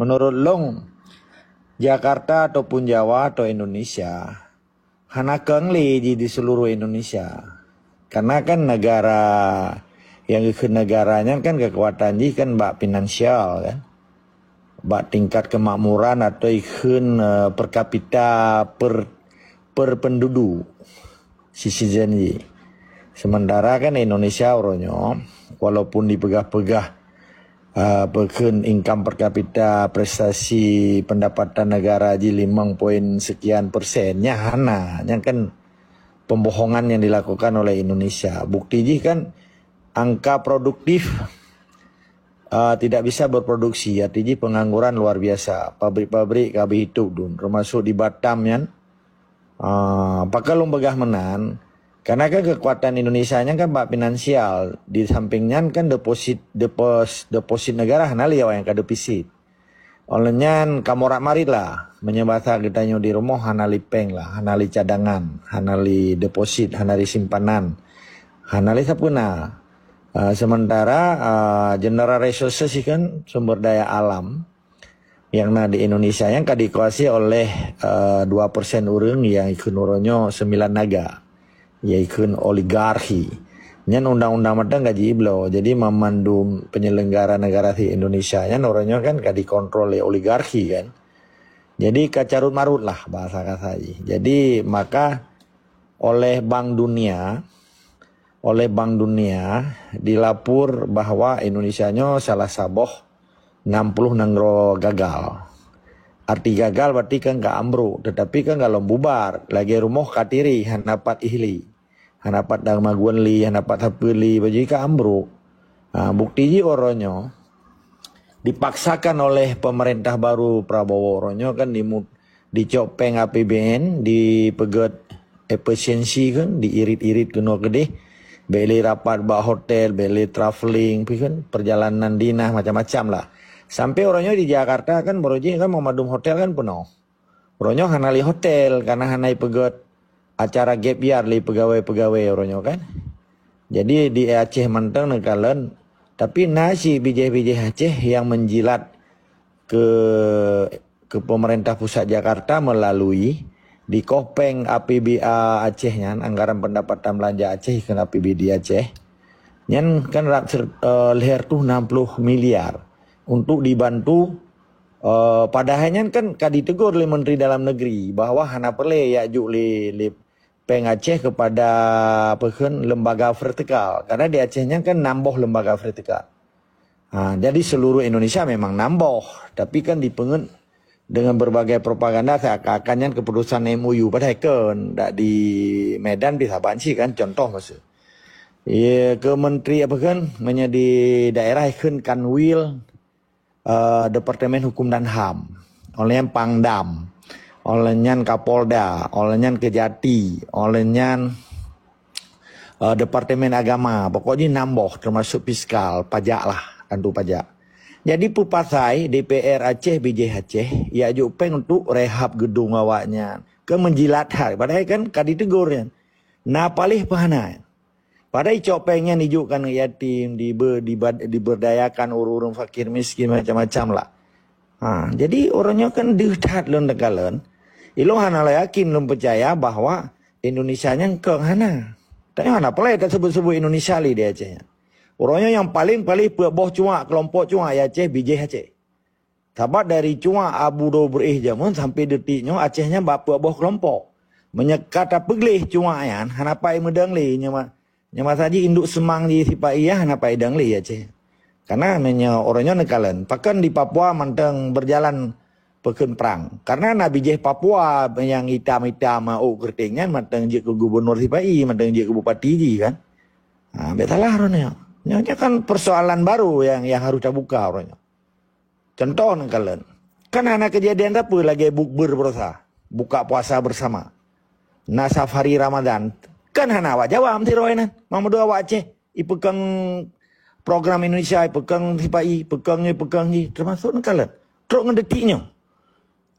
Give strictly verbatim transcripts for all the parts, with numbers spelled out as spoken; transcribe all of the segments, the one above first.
Menurut lôn, Jakarta ataupun Jawa atau Indonesia hana keueng lé jih di seluruh Indonesia. Karena kan negara nyang ikheun negara nyan kan kekuatan jih kan bak finansial kan. Bak tingkat kemakmuran atau ikheun, eh, per kapita per, per penduduk, citizen jih. Sementara kan Indonesia uroe nyoe walaupun dipeugah-peugah, eh, peukheun income per kapita, prestasi pendapatan negara jih limong poin sekian persen, nyan hana. Nyan kan pembohongan yang dilakukan oleh Indonesia. Bukti jih kan angka produktif, eh, tidak bisa berproduksi, arti jih pengangguran luar biasa. Pabrik-pabrik ka habéh itôp dum, termasuk di Batam nyan. Ah, pakon lôn peugah meunan, karena kan kekuatan Indonesia nyan kan bak finansial, di samping nyan kan deposit, depos-, deposit negara hana lé awaknyan ka defisit. Oleh nyan kamoe rat marit lah, meunyoe basa geutanyoe di rumoh hana lé péng lah, hana lé cadangan, hana lé deposit, hana lé simpanan, hana lé sapeue na. Ah, sementara, ah, general resources kan sumber daya alam nyang na di Indonesia nyan ka dikuasai oleh, eh, dua persen ureuëng nyang ikheun uroe nyoe sembilan naga, nyang ikheun oligarki. Nyan undang-undang mantong ka jibloe. Jadi mamandum penyelenggara negara di Indonesia nyan uroe nyoe kan ka dikontrol lé oligarki kan. Jadi ka carut marut lah bahasa kasa jih. Jadi maka oleh Bank Dunia, oleh Bank Dunia dilapor bahwa Indonesia nyoe salah saboh enam puluh nanggroe gagal. Arti gagal berarti kan ka ambruk, tetapi kan golom bubar, lagée rumoh ka tiri, hana pat éh lé, hana pat damagun lé, hana pat sapeue lé, baju ka ambruk. Ha, bukti jih uroe nyoe dipaksakan oleh pemerintah baru Prabowo uroe nyoe kan dimu-, dicok péng A P B N, dipeugét efisiensi kan, diirit-irit keunoe keudeh. Bék lé rapat bak hotel, bék lé travelling, pi kan, perjalanan dinas macam-macam lah. Sampai uroe nyoe di Jakarta kan, baroe jih kan, memadum hotel kan peunoh. Uroe nyoe hana lé hotel, karena hana ipeugét acara gap year lé pegawai-pegawai uroe nyoe kan. Jadi di Aceh mantong neukalon, tapi na cit bijéh-bijéh Aceh nyang menjilat ke, ke pemerintah pusat Jakarta melalui dikoh péng A P B A Aceh nyan, anggaran pendapatan belanja Aceh keu A P B D Aceh. Nyan kan rab ser-, eh, lhèe reutôh nam ploh miliar untuk dibantu, eh, padahai nyan kan ka ditegur lé Menteri Dalam Negeri bahwa hana peureulèe jak juk lé, lé péng Aceh kepada, apa kheun, lembaga vertikal. Karena di Aceh nyan kan nam boh lembaga vertikal. Ha, jadi seluruh Indonesia memang nam boh, tapi kan dipeungeut dengan berbagai propaganda seakan-akan nyan keputusan M O U, padahai kan dak di Medan pih saban cit kan, contoh maksud. Ye, ke menteri apa kan, meunyo di daerah kheun Kanwil, eh, Departemen Hukum dan HAM, oleh nyan Pangdam, oleh nyan Kapolda, oleh nyan Kejati, oleh nyan, eh, Departemen Agama, pokok jih nam boh, termasuk fiskal, pajak lah, kantor pajak. Jadi peue pasai D P R Aceh, bijéh Aceh, jak juk péng untuk rehab gedung awaknyan, ke menjilat hai, padahai kan ka ditegur nyan. Na paléh peuhana. Padahai icok péng nyan ijok keu aneuk yatim, dibe-, diba-, diberdayakan ureuëng-ureuëng fakir miskin macam-macam lah. Ha, jadi uroe nyoe kan deuh that lôn teukalon. Ilôn hana lôn yakin lôn peucaya bahwa Indonesia nyan kong hana. Tanyoe hana peureulèe tasebut-sebut Indonesia lé di Aceh nyan. Uroe nyoe nyang paleng-paleng peuet boh cuak, keulompok cuak di Aceh, bijéh Aceh. Sabab dari cuak Abu Dho beuréh jameun sampai detik nyoe Aceh nyan bak peuet boh keulompok. Meunyoe ka tapeugleh cuak nyan, hana pai meudong lé nyoe ma-, nyoe masa jih induk seumang jih sipa-i nyan hana pai dong lé Aceh. Karena meunyoe uroe nyoe neukalon, pakon di Papua mantong berjalan peukheun prang. Karena na bijéh Papua nyang itam-itam, ôk keureuteng nyan mantong jeuet keu gubunur sipa-i, mantong jeuet keu bupati jih kan. Ha, bèk salah uroe nyoe. Nyoe, nyoe kan persoalan baru nyang, nyang harôh tabuka uroe nyoe. Contoh neukalon. Kan hana keujadian sapeue lagèe bukber beurasa, buka puasa bersama. Na safari Ramadan. Kan hana awak Jawa meusidroe nan. Meunurot awak Aceh, ipeukong program Indonesia, ipeukong sipa-i, ipeukong nyoe, ipeukong jih, termasuk neukalon. Trok ngon detik nyoe.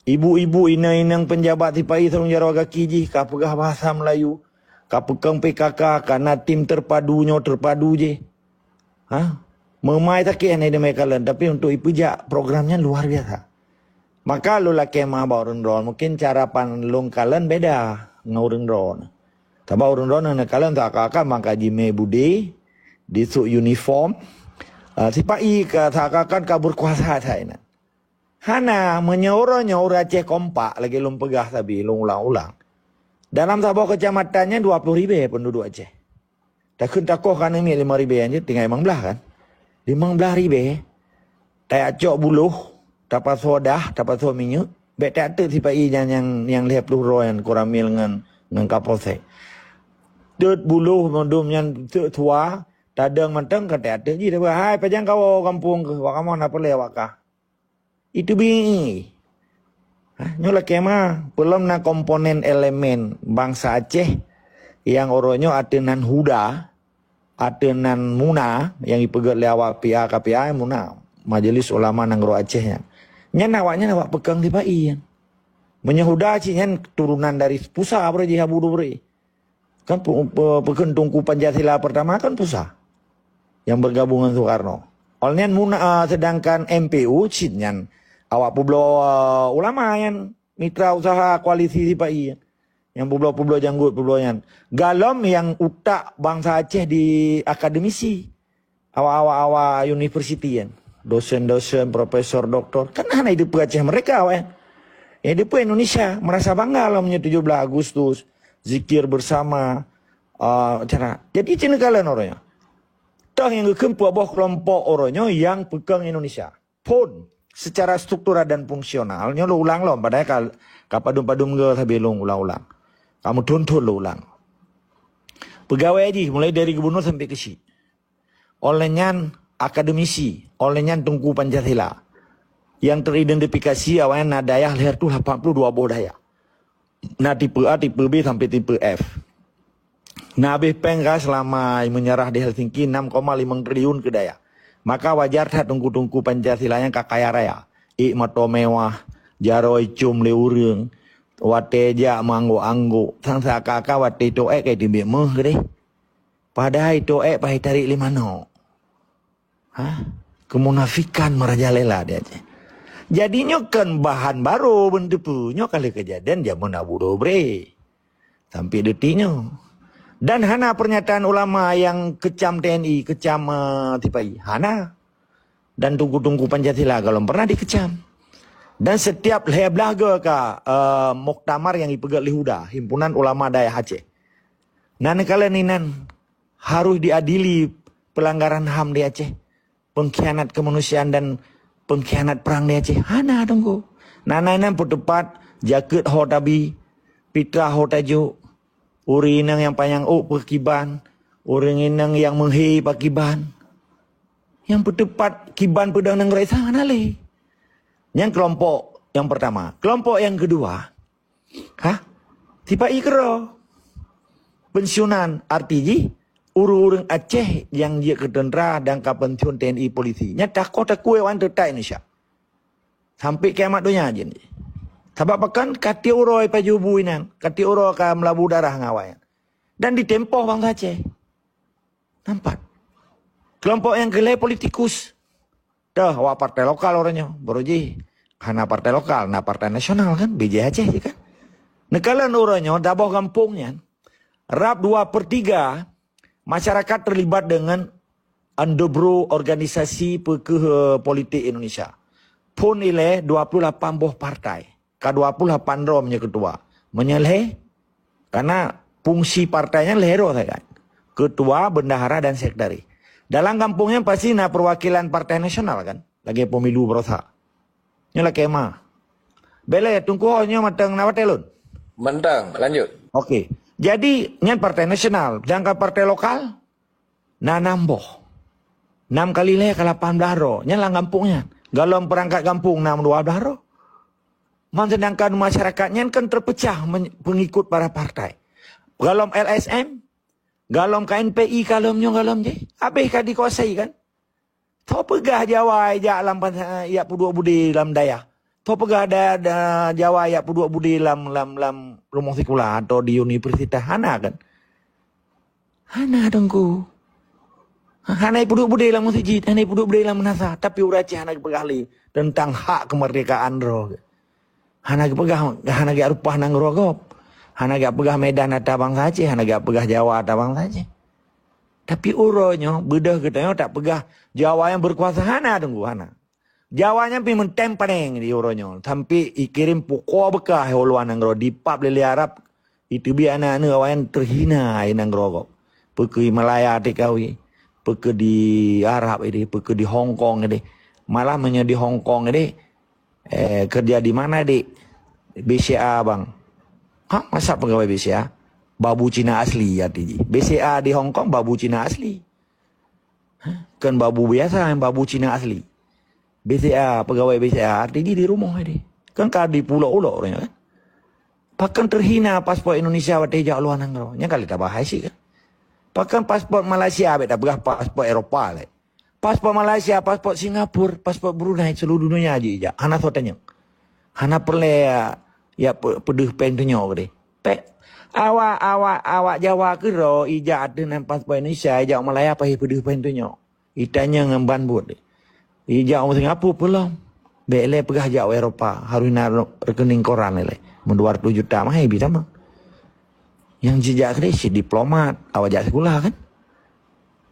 Ibu-ibu, inong-inong peunjabat sipa-i sarong jaroe gaki jih ka peugah bahasa Melayu, ka peukong P K K, ka na tim terpadu nyoe terpadu jih. Ha? Meumai sakét hana idamai kalon, tapi untuk ipeujak program nyan luar biasa. Maka lôn lakée meu'ah bak ureuëng droe, mungken cara pandang lôn kalon beda ngon ureuëng droe. Sabab ureuëng droe neukalon seakan-akan maka jimé budé, jisok uniform, ah, sipa-i ka seakan-akan ka berkuasa sagai nyan. Hana, meunyoe uroe nyoe ureuëng Aceh kompak lagée lôn peugah sabe lôn ulang-ulang. Dalam saboh keucamatan nyan dua ploh ribée penduduk Aceh. Takheun takoh ka aneuk miet limong ribée nyan jeuet tinggai limong blaih kan. Limong blaih ribée. Tajak cok buloh, tapasoe dah, tapasoe minyeuk, bék tajak teuk sipa-i nyang nyang nyang lhée ploh droe nyan Koramil ngon ngon Kapolsek. Teut buloh mandum nyan teuk tuha, tadong mantong ka tajak teuk jih tapeugah, "Hai pajan kawoe gampông keuh, wak kamoe na peureulée awak kah." Itu bi. Ha, nyoe lakée ma, peulom na komponen elemen bansa Aceh nyang uroe nyoe ateueh nan HUDA, ateueh nan MUNA nyang jipeugét lé awak P A K P A MUNA, Majelis Ulama Nanggroe Aceh nyan. Nyan awaknyan awak peukong sipa-i nyan. Meunyoe HUDA cit nyan turunan dari pusa bro jih Abu Dubri. Kan pu-, pe-, peukheun Teungku Pancasila pertama kan pusa yang bergabung dengan Soekarno. Oleh nyan MUNA, ah, sedangkan M P U cit nyan awak peubloe, ah, ulama nyan mitra usaha koalisi sipa-i nyan. Nyang peubloe-peubloe janggut peubloe nyan. Galom yang utak bansa Aceh di akademisi. Awak-awak, awak universiti kan. Dosen-dosen, profesor, doktor. Kan hana jiteupeue Aceh merdeka awak kan. Yang jiteupeue Indonesia. Merasa bangga lah meunyoe tujuh belas Agustus. Zikir bersama. Ah, cara. Jadi cina kalian orangnya. Toh yang geukheun peuet boh kelompok orangnya yang peukong Indonesia. Pun secara struktural dan fungsional, nyoe lôn ulang lom, padahai ka, ka padum-padum ge sabe lôn ulang-ulang. Ka meuthon-thon lôn ulang. Pegawai jih mulai dari gubernur sampai ke syik. Oleh nyan akademisi, oleh nyan Teungku Pancasila. Yang teridentifikasi awaknyan na dayah lhée reutôh lapan puluh dua boh dayah. Na tipe A, tipe B sampai tipe F. Na habéh péng ka selama meunjarah di Helsinki enam koma lima triliun keu dayah. Maka wajar that teungku-teungku Pancasila nyang ka kaya raya. Ék moto mewah, jaroe icôm lé ureuëng, watée jak meuanggôk-anggôk, sang seakan-akan watée itoe ék ka iteubiet méuh keudeh. Padahai itoe ék paih tarek lé manok. Ha? Kemunafikan merajalela di Aceh. Jadi nyoe kon bahan baro beuneuteupeu. Nyoe ka lheueh keujadian jameun Abu Dobre. Sampai detik nyoe. Dan hana pernyataan ulama yang kecam T N I, kecam, eh, sipa-i. Hana. Dan teungku-teungku Pancasila golom pernah dikecam. Dan setiap lhée blaih goe ka, eh, muktamar yang dipeugét lé HUDA, Himpunan Ulama Dayah Aceh. Na neukalon inan harus diadili pelanggaran HAM di Aceh, pengkhianat kemanusiaan dan pengkhianat perang di Aceh. Hana teungku. Na, na inan peuteupat jakeuet ho tabi, pitrah ho tajok, ureuëng inong nyang panyang ôk pakiban, ureuëng inong nyang meuhé pakiban. Nyang peuteupat kiban peudong nanggroe Islam hana lé. Nyang kelompok yang pertama. Kelompok yang kedua, ha? Sipa-i keudroe. Pensiunan, arti jih ureuëng-ureuëng Aceh nyang jeuet keu teuntra dan ka pensiun T N I polisi. Nyan takoh takue wan teutai Indonesia. Sampai kiamat donya jih. Sabab pakon ka tiep uroe pajoh bu inan, ka tiep uroe ka meulabu darah ngon awaknyan. Dan ditempoh bansa Aceh. Nampak? Kelompok nyang keulhée politikus. Dah, awak partai lokal uroe nyoe. Baru jih, hana partai lokal, na partai nasional kan, B J H C kan. Neukalon uroe nyoe, daboh gampông nyan, rab dua per tiga masyarakat terlibat dengan underbro organisasi peukeuh, eh, politik Indonesia. Phon ilée dua puluh lapan boh partai. Ka dua puluh lapan droe meunyoe keutua. Meunyoe lhée, karena fungsi partai nyan lhée droe sagai. Keutua, bendahara dan sekretaris. Dalam gampông nyan pasti na perwakilan partai nasional kan? Lagée pemilu barosa. Nyoe lakée ma. Bék lé, Teungku, nyoe mantong na watée lôn. Mantong, lanjut. Oke. Jadi, nyan partai nasional. Sedangkan partai lokal, na nam boh. Nam kali lhée ka lapan blaih droe. Nyan lam gampông nyan. Golom perangkat gampông na dua blaih droe. Man sedangkan masyarakat nyan kan terpecah men-, pengikut para partai. Golom L S M, golom K N P I, golom nyoe, golom jih. Habéh ka dikuasai kan? Tho peugah Jawa jak lam pan-, jak peuduek budé lam dayah. Tho peugah da-, da-, Jawa jak peuduek budé lam, lam, lam rumoh sikula atau di universitas. Hana kan? Hana, Teungku. Hana peuduek budé lam meuseujid, hana peuduek budé lam meunasah. Tapi ureuëng Aceh hana geupeugah lé teuntang hak keumeurdekaan droe. Hana geupeugah, hana geujak reupah nanggroe gob. Hana geujak peugah Medan atra bansa Aceh, hana geujak peugah Jawa atra bansa Aceh. Tapi uroe nyoe, beudôh geutanyoe tapeugah Jawa nyang beukuasa, hana, Teungku, hana. Jawa nyan pih meuntém padeng di uroe nyoe. Sampai ikirém pukoe beukah u luwa nanggroe, dipap lé, lé Arab. Iteubiet aneuk-aneuk awaknyan teuhina di nanggroe gob. Peu keuh Malaya T K W, peu keuh di Arab ideh, peu keuh di Hong Kong ideh. Malah meunyoe di Hong Kong ideh, eh, kerja di mana, Dik? B C A, Bang. Ha, masa pegawai B C A? Babu Cina asli arti jih. B C A di Hong Kong babu Cina asli. Ha? Kon babu biasa, babu Cina asli. B C A, pegawai B C A, arti jih di rumoh ideh. Kan ka dipulok-ulok ureueng nyan, kan? Pakon teuhina paspor Indonesia watèe jak luwa nanggroe? Nyan ka lheueh tabahas cit, kan? Pakon paspor Malaysia, bèk tapeugah paspor Eropa lé. Paspor Malaysia, paspor Singapura, paspor Brunei, seluruh dunia jijak. Hana soe tanyong. Hana peureulèe, ya, pe-, peudeuh péng tunyok deh. Pèk, awak, awak, awak Jawa keudroe ijak ateueh nan paspor Indonesia, ijak Malaya payah peudeuh péng tunyok. Itanyong ngon ban buet deh. Ijak u Singapura peue lom. Bèk lé peugah jak u Eropa, harus na rekening koran lé. Meu dua ratus juta mah, eh, bisa mah. Nyang jijak keudéh cit diplomat, awak jak sikula kan.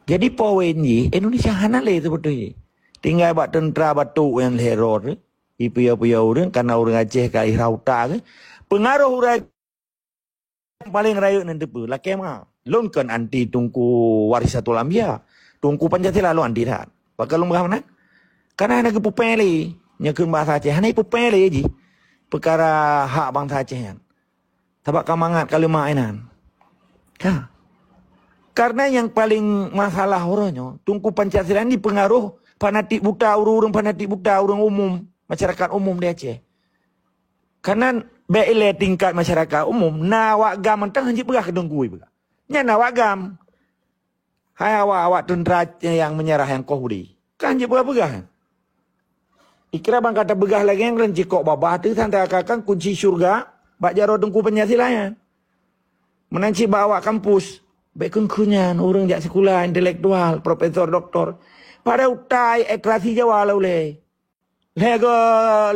Jadi poin jih, Indonesia hana lé seubeutôi jih. Tinggai bak teuntra batuk nyang lhèe rot, ipiôh-piôh ureueng, karena ureueng Aceh ka ihra uta ke. Pengaruh ureueng paleng rayeuk nyan teupeue, lakèe ma. Lôn kon anti Teungku Warisatul Anbiya. Teungku Pancasila lôn anti that. Pakon lôn peugah meunan? Karena hana geupeupèe lé, nyoe kheun bahasa Aceh, hana ipeupèe lé jih peukara hak bansa Aceh nyan. Sabab ka mangat ka leumak inan. Ka. Karena nyang paleng masalah uroe nyoe, Teungku Pancasila ni pengaruh fanatik buta, ureueng-ureueng fanatik buta, ureueng umum, masyarakat umum di Aceh. Karena bèk ilèe tingkat masyarakat umum, na awak GAM mantong hanjeuet peugah keu Teungku peugah. Nyan awak GAM. Hai awak-awak teuntra nyang meunyeurah nyang koh budi. Kan hanjeuet peugah-peugah. Ikira ban ka tapeugah lagèe nyan, cikok babah teuh, santa akan kunci syeuruga bak jaroe Teungku Pancasila nyan. Meunan cit bak awak kampus, bèk kheun-kheun nyan, ureueng jak sikula intelektual, profesor, doktor. Padahai utai literasi Jawa la ulèe. Lhèe go,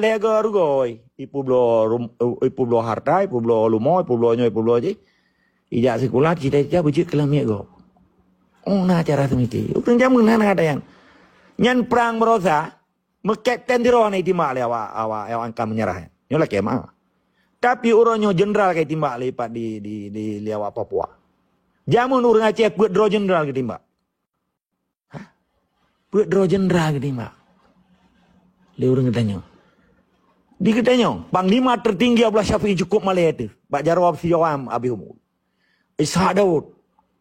lhèe go rugoi, ipeubloe rum-, ipeubloe harta, ipeubloe leumo, ipeubloe nyoe, ipeubloe jih. Ijak sikula, cita-cita beujeuet keu lamiet gob. Oh, na cara seumiké. Ureueng jameun hana ada nyan. Nyan prang baroesa, meukapten sidroe na itimbak lé awak, awak, awak angka meunyeurah nyan. Nyoe lakèe ma. Tapi uroe nyoe jeundral ka itimbak lé pat di, di, di, lé awak Papua. Jameun ureueng Aceh peuet droe jeundral geutimbak. Hah? Peuet droe jeundral geutimbak lé ureueng geutanyoe. Di geutanyoe, Panglima Tertinggi Abdullah Syafi'i cukup malèe teuh bak jaroe Abdullah Syafi'i Abih Umum. Ishak Daud,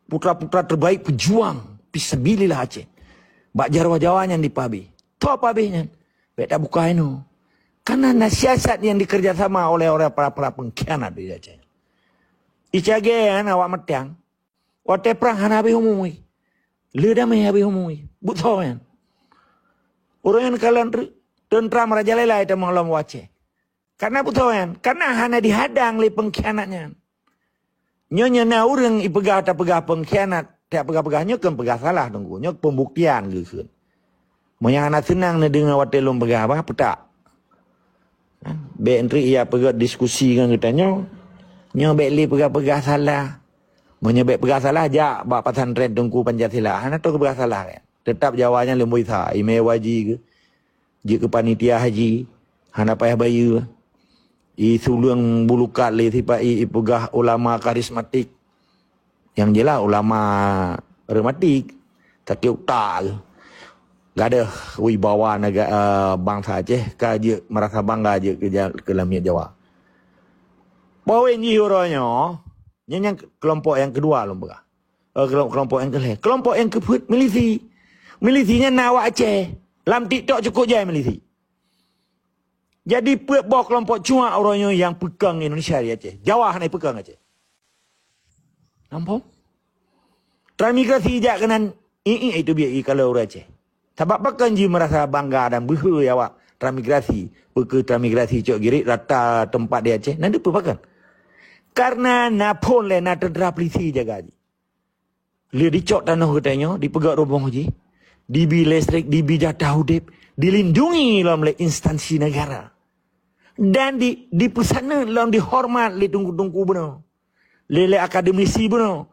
putra-putra terbaik pejuang fisabilillah Aceh. Bak jaroe Jawa nyan dipeuabéh. Toh peuabéh nyan? Bèk tabuka inoe. Karena na siasat yang dikerjasama oleh orang para-para pengkhianat di Aceh. Icagée nyan awak meutang. Watèe prang hana Abih Umum. Le damé Abih Umum. Beusoe nyan. Ureueng nyan kalon teuntra merajalela tamong lom u Aceh. Karena beusoe nyan, karena hana dihadang lé pengkhianat nyan. Nyoe nyan na ureueng ipeugah tapeugah pengkhianat, tapeugah-peugah nyoe kon peugah salah Teungku, nyoe pembuktian geukheun. Meunyoe hana seunang neudeungoe watèe lôn peugah, bah peutak. Bèk enteuk ya peugah diskusi ngon geutanyoe. Nyoe bèk lé peugah-peugah salah. Meunyoe bèk peugah salah, jak bak pesantren Teungku Pancasila. Hana teupeugah salah. Tetap Jawa nyan leumboi sa, imé waji geuh. Jeuet keu panitia haji, hana payah bayeue. I suleueng bulukat lé sipat i, ipeugah ulama karismatik. Nyang jeulaih ulama rematik, sakét utak geuh. Gadôh wibawa nega-, eh, bansa Aceh ka jeuet meurasa bangga jeuet keu ja-, keu lamiet Jawa. Poin jih uroe nyoe, nyan nyang keulompok nyang keudua lôn peugah. Eh, keulom-, keulompok nyang keulhèe. Keulompok nyang keupeuet milisi. Milisi nyan na awak Aceh. Lam TikTok cukôp jai milisi. Jadi peuet boh keulompok cuak uroe nyoe nyang peukong Indonesia di Aceh. Jawa hana peukong Aceh. Nampak? Transmigrasi jak keunan, i, i, itu biar i kalau ureueng Aceh. Sabab pakon jih meurasa bangga dan beuhe awak transmigrasi. Peue keuh transmigrasi cok girit rata teumpat di Aceh. Nan dipeue pakon? Karena na phôn lé na teuntara polisi jaga jih. Lé dicok tanoh geutanyoe, dipeugöt rumoh jih, dibi listrik, dibi jatah udép, dilindungi lom lé instansi negara. Dan di, dipeusaneut lom dihoreumat lé teungku-teungku bunoe, lé, lé akademisi bunoe,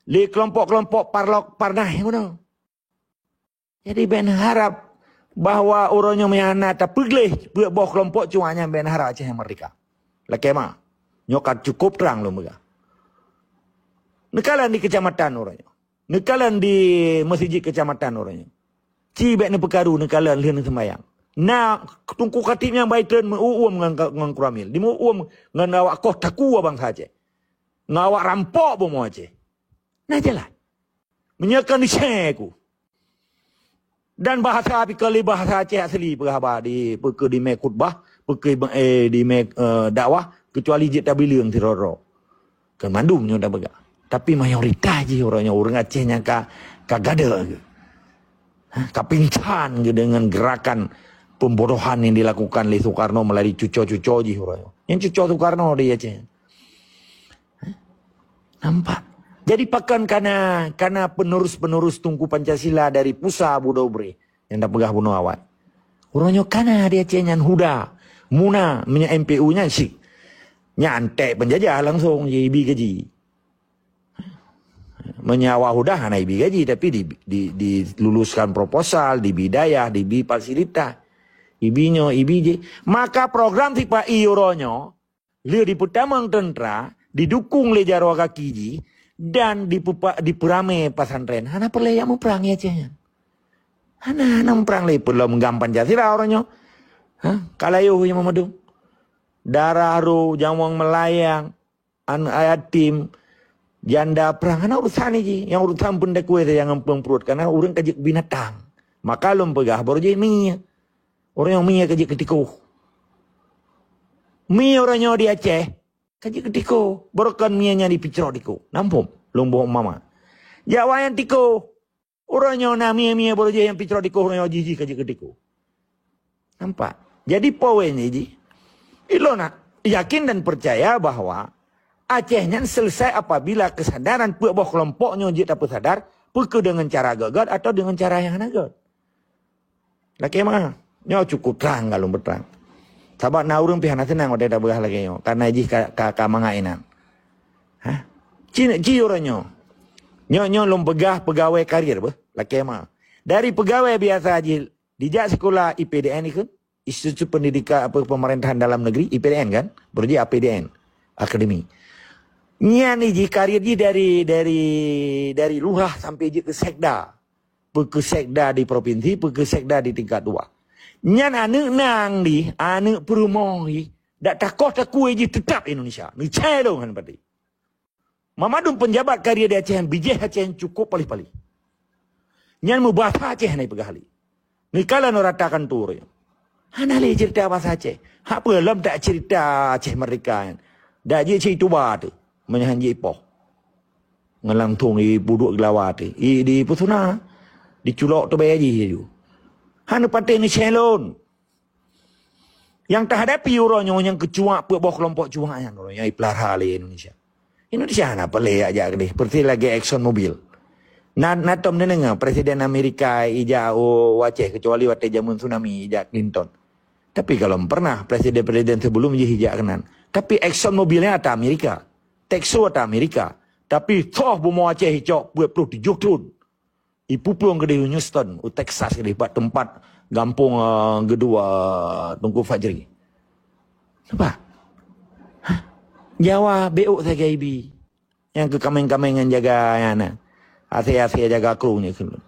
lé keulompok-keulompok parlok parnah bunoe. Jadi, bèk neuharab bahwa uroe nyoe meuhana tapeugleh peuet boh keulompok cuba nyan, bèk neuharab Aceh nyang meurdeka. Lakèe ma, nyoe ka cukôp trang lôn peugah. Neukalon di keucamatan uroe nyoe. Neukalon di meuseujid keucamatan uroe nyoe. Ci bèk neupeukaru neukalon lheueh neuseumbayang. Na Teungku Khatib nyang baitreun meu-uem ngon, ngon Kuramil. Dimeu-uem ngon awak koh takue bansa Aceh. Ngon awak rampok bumoe Aceh. Na jalan. Meunyoe ka neucèe ku. Dan bahasa pih kon lé bahasa Aceh asli peugah haba di, peu keuh di mè khutbah, peu keuh, eh, di mè, eh, dakwah, keucuali jeuet tabileung sidroe-droe. Kon mandum nyoe tapeugah. Tapi mayoritas jih uroe nyoe ureueng Aceh nyang ka, ka gadôh geuh. Ha, ka pingsan geuh deungon gerakan pembodohan yang dilakukan lé Soekarno melalui cuco-cuco jih uroe nyoe. Nyang cuco Soekarno di Aceh. Nampak? Jadi pakon kana, kana penerus-penerus Teungku Pancasila dari Pusa Budo Breh nyang tapeugah bunoe awai. Uroe nyoe kana di Aceh nyan HUDA, MUNA, meunyoe M P U nyan syiek. Nyan antek penjajah langsung ji, ibi gaji. Meunyoe awak HUDA hana ibi gaji, tapi di, di, diluluskan proposal, dibi dayah, dibi fasilitas. Ibi nyoe, ibi jih. Maka program sipa-i uroe nyoe lheueh dipeutamong teuntra, didukung lé jaroe gaki jih, dan dipupa-, dipeuramé pesantren. Hana peureulèe jak muprang i Aceh nyan. Hana, hana muprang lé, peulom GAM Pancasila uroe nyoe. Ha? Ka layoh nyang meumadu. Darah ro, nyawöng meulayang, aneuk yatim, janda prang. Hana urusan jih. Nyang urusan peunakwé saja ngon peueng pruet. Karena ureueng ka jeuet binatang. Maka lôn peugah, baroe jih mie. Ureueng nyang mie ka jeuet keu tikoh. Mie uroe nyoe di Aceh, ka jeuet keu tikoh. Baroe kon mie nyan jipicrok tikoh. Nampôm, lôn boh mama. Jawa nyang tikoh. Uroe nyoe na mie-mie baroe jih nyang picrok tikoh, uroe nyoe jih-jih ka jeuet keu tikoh. Nampak? Jadi, poin jih, ilôn na yakin dan percaya bahwa Aceh nyan selesai apabila kesadaran peuet boh keulompok nyoe jeuet tapeusadar, peu keuh deungon cara göt-göt atau deungon cara nyang hana göt. Lakèe ma, nyoe cukup trang ka lôn peutrang. Sabab na ureueng pih hana seunang watèe tapeugah lagèe nyoe, karena jih ka, ka, ka mangat inan. Hah? Ci, ci uroe nyoe. Nyoe, nyoe lôn peugah peugawèe karir beuh, lakèe ma. Dari peugawèe biasa jih dijak sikula I P D N ikheun, Institut Pendidikan apa Pemerintahan Dalam Negeri, I P D N kan? Baroe jih A P D N, akademi. Nyan jih karir jih dari, dari, dari lurah sampai jeuet keu sekda. Peu keuh sekda di provinsi, peu keuh sekda di tingkat dua. Nyan aneuk nang dih, aneuk peurumoh dih, dak takoh takue jih teutap Indonesia. Neucai lôn han pati. Mamandum peunjabat karia di Aceh nyan bijéh Aceh nyan cukup paléh-paléh. Nyan meubahasa Aceh hana ipeugah lé. Neukalon rata kantor nyan. Hana lé ceurita bahasa Aceh. Hak peue lom tak ceurita Aceh merdeka nyan. Dak jeuet cit tuba teuh. Meunyoe han jeuet ipoh. Ngon langsông ipuduek geulawa teuh. I, di peusuna. Diculok teuh bèe jih laju. Hana patéh neucalon. Nyang tahadapi uroe nyoe nyang keucuak peuet boh keulompok cuak nyan uroe nyoe ipeulara lé Indonesia. Indonesia hana peureulèe jak keudeh, peureuté lagèe Exxon Mobil. Na, na tom neudeungoe Presiden Amerika ijak u Aceh, keucuali watèe jameun tsunami ijak Clinton. Tapi kalon pernah presiden-presiden sebelum jih ijak keunan. Tapi Exxon Mobil nyan ata Amerika. Texaco ata Amerika. Tapi soh bumoe Aceh icok peuet ploh tujoh thon. Ipuplueng keudeh u Houston, u Texas keudeh, bak teumpat gampông, eh, geuduek, eh, Teungku Fajri. Nampak? Hah? Jawa beuh sagai ibi. Nyang keu kaméng-kaméng ngon jaga nyan na. Asèe-asèe jaga krueng nyan keunoe.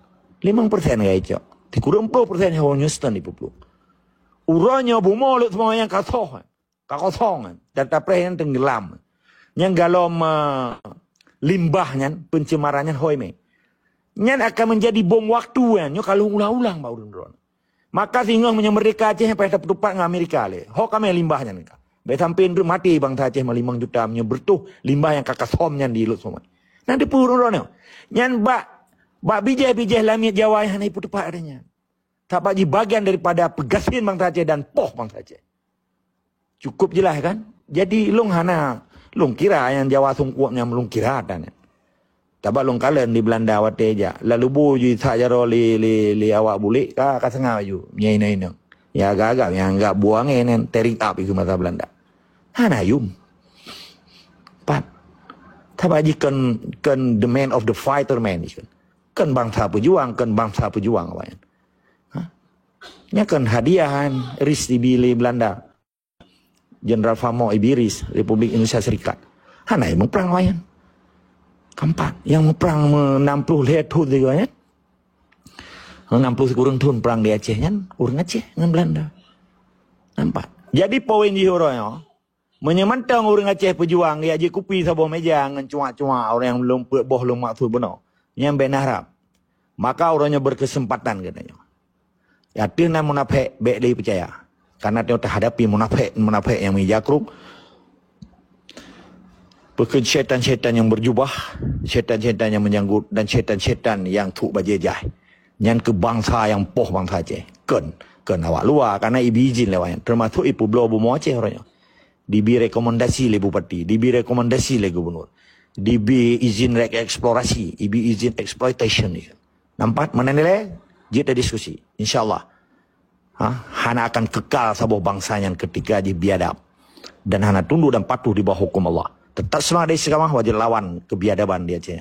Limong persen gai cok. Sikureueng ploh persen ho Houston ipuplueng. Uroe nyoe bumoe leuet seumawang nyang ka soh. Ka kosong kan. Dan tapreh nyan teunggeulam. Nyang galom, eh, limbah nyan, pencemaran nyan hôi mè. Nyan akan menjadi bom waktu nyan. Nyoe ka lheueh ulang-ulang bak ureueng droe. Maka singoh meunyoe merdeka Aceh nyan payah tapeutupat ngon Amerika lé. Ho ka mè limbah nyan ka. Bèk sampai ndeup maté bansa Aceh ma limong juta meunyoe beureutoh limbah nyang ka kasom nyan di Lhokseumawe. Nyan teupeu ureueng droe nyoe. Nyan bak, bak bijéh-bijéh lamiet Jawa nyang hana ipeutupat ata nyan. Sabab jih bagian daripada peugasien bansa Aceh dan poh bansa Aceh. Cukup jeulaih kan? Jadi lôn hana, lôn kira nyang Jawa sungkuek nyan lôn kira ata nyan. Sabab lôn kalon di Beulanda watèe jak. Lalu bu jih that jaroe lé, lé, lé awak bulèk ka, ka seungab ju. Meunyoe inong-inong. Ya agak-agak nyang anggap buang nyan tearing up ikeu masa Belanda. Hana yum. Pat. Tapi jih kan, kan the man of the fighter man. Kan bangsa pejuang, kan bangsa pejuang awaknyan. Ha? Nya kan hadiah kan, ris dibi lé Belanda. Jenderal Famo Ibiris, Republik Indonesia Serikat. Hana yang muprang awaknyan. Keempat, yang muprang enam puluh lhèe thôn juga kan. Enam puluh sikureueng thôn perang di Aceh nyan, ureueng Aceh ngon Belanda. Nampak? Jadi poin jih uroe nyoe, meunyoe mantong ureueng Aceh pejuang ya jikupi saboh meja ngon cuak-cuak orang yang lom peuet boh lom maksud bunoe. Nyan bèk na harap. Maka uroe nyoe berkesempatan katanya. Ya, teuh nan munafék bèk lé peucaya. Karena teuh terhadapi munafék-munafék yang meujakruk. Peukeuh syaitan-syaitan yang berjubah, syaitan-syaitan yang menyanggut, dan syaitan-syaitan yang trok bajèe jai. Nyan keu bangsa yang poh bangsa Aceh. Kon, kon awak luwa, karena ibi izin lewat nyan. Termasuk ipeubloe bumoe Aceh uroe nyoe. Dibi rekomendasi lé bupati, dibi rekomendasi lé gubernur. Dibi izin re-, eksplorasi, ibi izin exploitation. Nampak mana nilai? Jeuet diskusi. InsyaAllah. Ha? Hana akan kekal saboh bangsa nyan ketika jih biadab. Dan hana tunduk dan patuh di bawah hukum Allah. Tetap semangat dari sekamah wajib lawan kebiadaban di Aceh.